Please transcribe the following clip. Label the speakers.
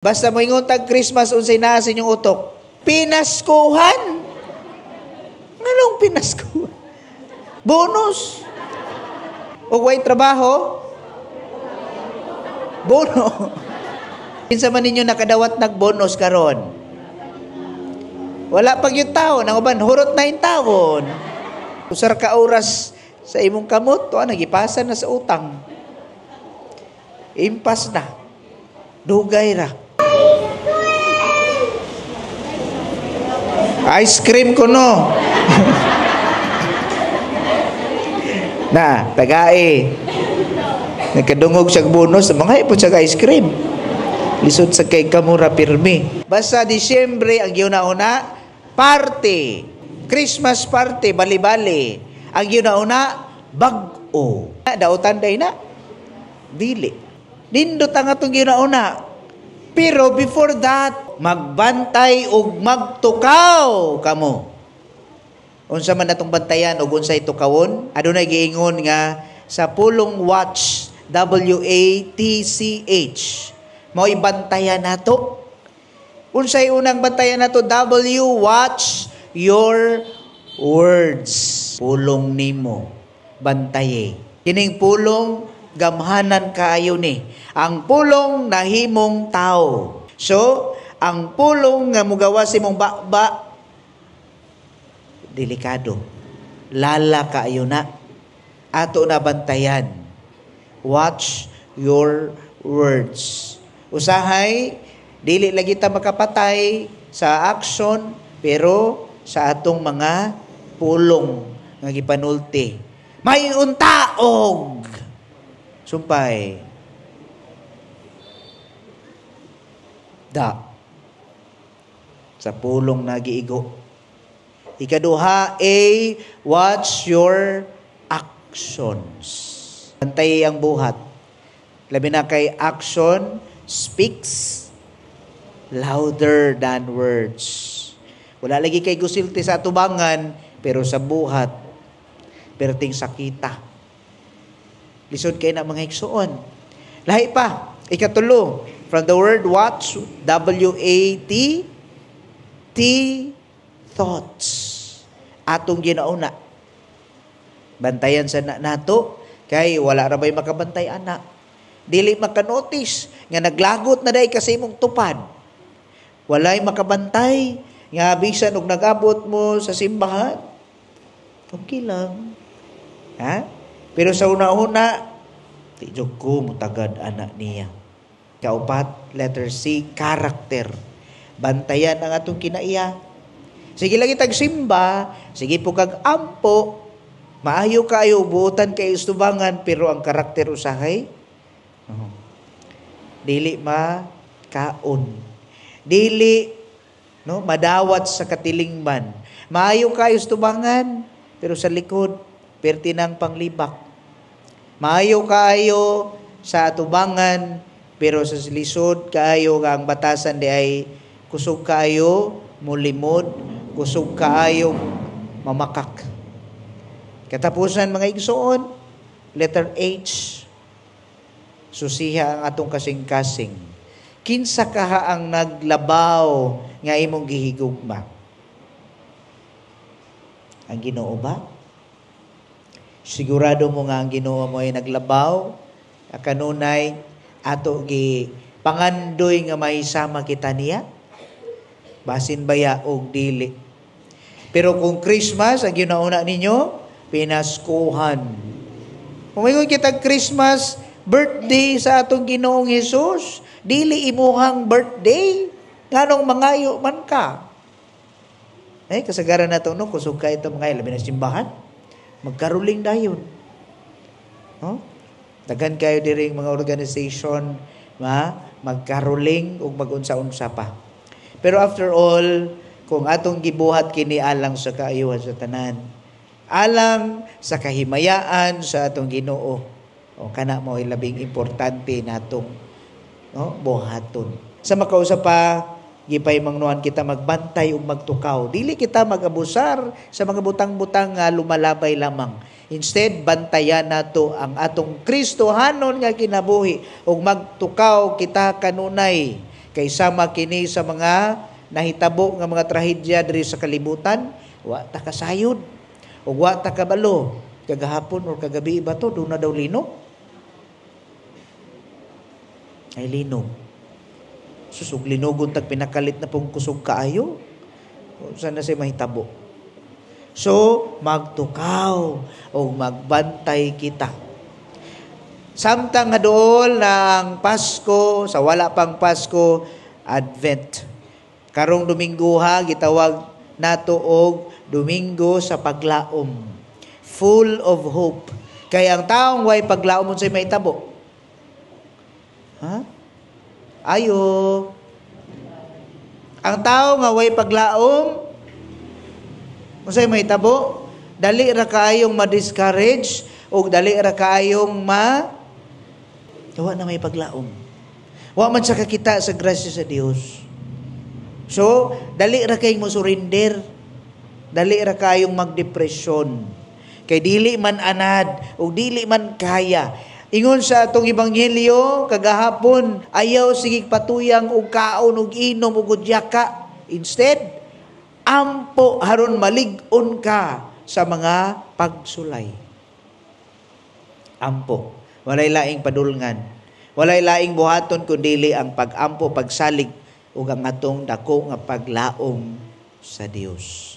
Speaker 1: Basta moingon tag Christmas, unsay naa sa inyong utok? Pinaskuhan. Nganong pinaskuhan? Bonus. O way trabaho? Bono. Kinsa man ninyo nakadawat nag bonus karon? Wala pag yung taon, ang uban hurot na yung taon. Usar ka oras sa imong kamot, to nagipasa na sa utang. Impas na. Dugay ra. Ice cream ko no. Na, tagae. Nagkadungog siya bonus, mga ipon siya ice cream. Lisod sa kay kamura pirmi. Basta Disyembre ang giuna-una, party. Christmas party, bali-bali. Ang giuna-una, bag-o. Dautan day na? Dili. Nindot ang atong giuna-una. Pero before that, magbantay ug magtukaw kamo. Unsa man atong bantayan ug unsay tukawon? Adunay giingon nga sa pulong watch, W-A-T-C-H. Mao'y bantayan nato. Unsay unang bantayan nato? W, watch your words. Pulong nimo bantaye. Kining pulong gamhanan kaayo ni. Ang pulong nahimong tao. So, ang pulong nga mugawas imong baba, delikado. Lala kaayo na. Ato na bantayan. Watch your words. Usahay, dili lagi ta makapatay sa action, pero sa atong mga pulong nga gipanulti. May untaog! Sumpay. Da. Sa pulong nagiigo. Ikaduha, A, watch your actions. Bantay ang buhat. Labi na kay action speaks louder than words. Wala lagi kay gusilti sa atubangan, pero sa buhat, perting sakita. Lisod kay na mga igsuon. Lahi pa, ikatulo, from the word watch, W-A-T, T, thoughts. Atong ginauna. Bantayan sa nato, kay wala ra bay makabantay ana. Dili makanotice nga naglagot na day kasi imong tupad. Walay makabantay nga bisan og nagabot mo sa simbahan, okay lang. Ha? Pero sa una-una, di jud ko mutagad anak niya. Kaupat, letter C, karakter. Bantayan ang atong kinaiya. Sige lagi tag simba, sige po kag ampo, maayo kaayo buotan kay istubangan, pero ang karakter usahay dili makaon. Dili no madawat sa katilingban. Maayo kaayo istubangan, pero sa likod perti nang panglibak. Maayo kaayo sa atubangan, pero sa lisod kaayo nga ang batasan di ay kusog kaayo mulimod, kusog kaayo mamakak. Katapusan mga igsoon, letter H, susiha ang atong kasing-kasing. Kinsa kaha ang naglabaw nga imong gihigugma? Ang Ginoo ba? Sigurado mo nga ang Ginoo mo ay naglabaw, kanunay ato gi pangandoy nga mahisama kita niya? Basin baya og dili. Pero kung Christmas ang ginauna ninyo, pinaskuhan. Kung ingon kita Christmas, birthday sa atong Ginoong Hesus, dili imuhang birthday, nganong mangayo man ka. Eh, kasagaran na ito, no? Kusog ka ito mga labi na simbahan, magkaruling dayon. No? Daghan kayo diri mga organization, ma, magkaruling ug magunsa-unsa pa. Pero after all, kung atong gibuhat kini alang sa kaayuhan sa tanan, alang sa kahimayaan sa atong Ginoo, o kana mo ay labing importante natong no buhaton. Sa makausa pa, gipay mangnuan kita magbantay ug magtukaw. Dili kita magabusar sa mga butang-butang nga lumalabay lamang. Instead, bantayan nato ang atong Kristohanon nga kinabuhi ug magtukaw kita kanunay. Kay sama kini sa mga nahitabo nga mga trahedya diri sa kalibutan, wa ta kasayod ug wa ta kabalo. Kagahapon or kagabi ba to, duna daw linog? Ay, linog. Sus, og linugon tag pinakalit na pong kusog kaayo. Saan na siya mahitabo? So, magtukaw o magbantay kita. Samtang nga duol ng Pasko, sa wala pang Pasko, Advent. Karong Domingo ha, gitawag nato og Domingo sa Paglaom. Full of hope. Kay ang taong way paglaom, unsay mahitabo? Ha? Ayo. Ang tao nga way paglaom, unsay mahitabo? Dali ra kaayong ma-discourage o dali ra kaayong ma wa na may paglaom. Wa man sa kakita sa grasya sa Dios. So, dali ra kayong mo surrender. Dali ra kayong magdepresyon. Kay dili man anad o dili man kaya. Ingon sa atong ebanghelyo kagahapon, ayaw sige patuyang og kaon og inom og udyaka. Instead, ampo haron malig-on ka sa mga pagsulay. Ampo. Walay laing padulngan. Walay laing buhaton kundi ang pag-ampo, pagsalig ug ang atong dako nga paglaom sa Dios.